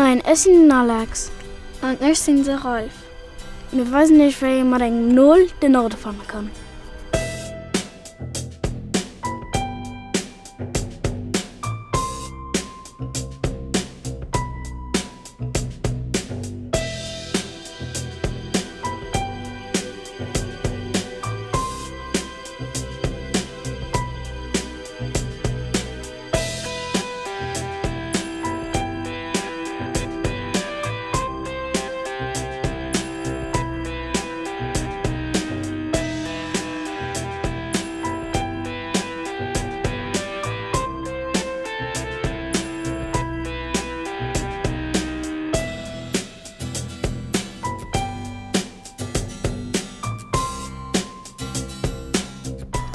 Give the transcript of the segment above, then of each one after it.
Moien, ech sinn den Alex. An ech sinn de Ralph. Mir weisen iech wéi ee mat engem Nol den Norde fanne kann.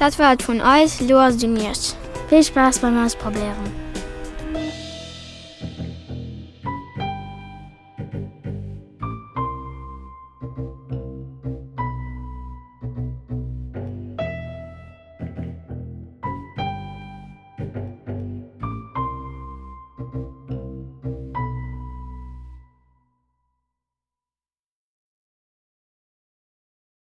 Dat war et vun eis, elo ass et un iech. Vill Spaass beim Ausprobéieren!